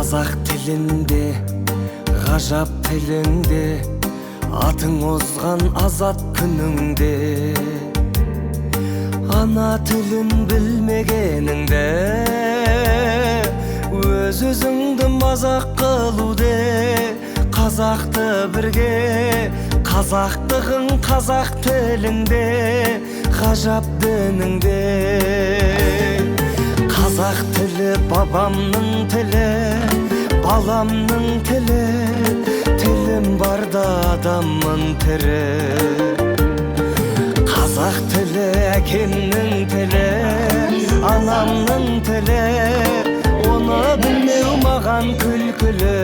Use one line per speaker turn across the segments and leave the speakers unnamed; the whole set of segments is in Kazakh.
Қазақ тілінде, ғажап тілінде, атың озған азат күніңде. Ана тілін білмегеніңде, өз өзіңді мазақ қылуде. Қазақты бірге, қазақтығың қазақ тілінде, ғажап дініңде. Қазақ тілі бабамның тілі, баламның тілі, тілім барда адаммын тірі. Қазақ тілі әкемнің тілі, анамның тілі, оны білмеу маған күлкілі.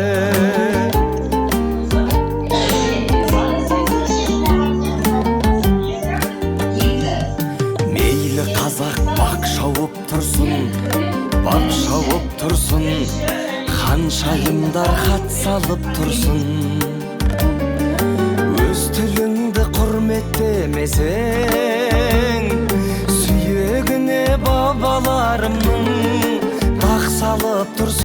Мейлі қазақ бақ шауып тұрсын, бақ шауып тұрсын, ханшайымдар хат салып тұрсын. Өз тіліңді құрметтемесең, сүйегіне бабаларымның дақ салып тұрсын.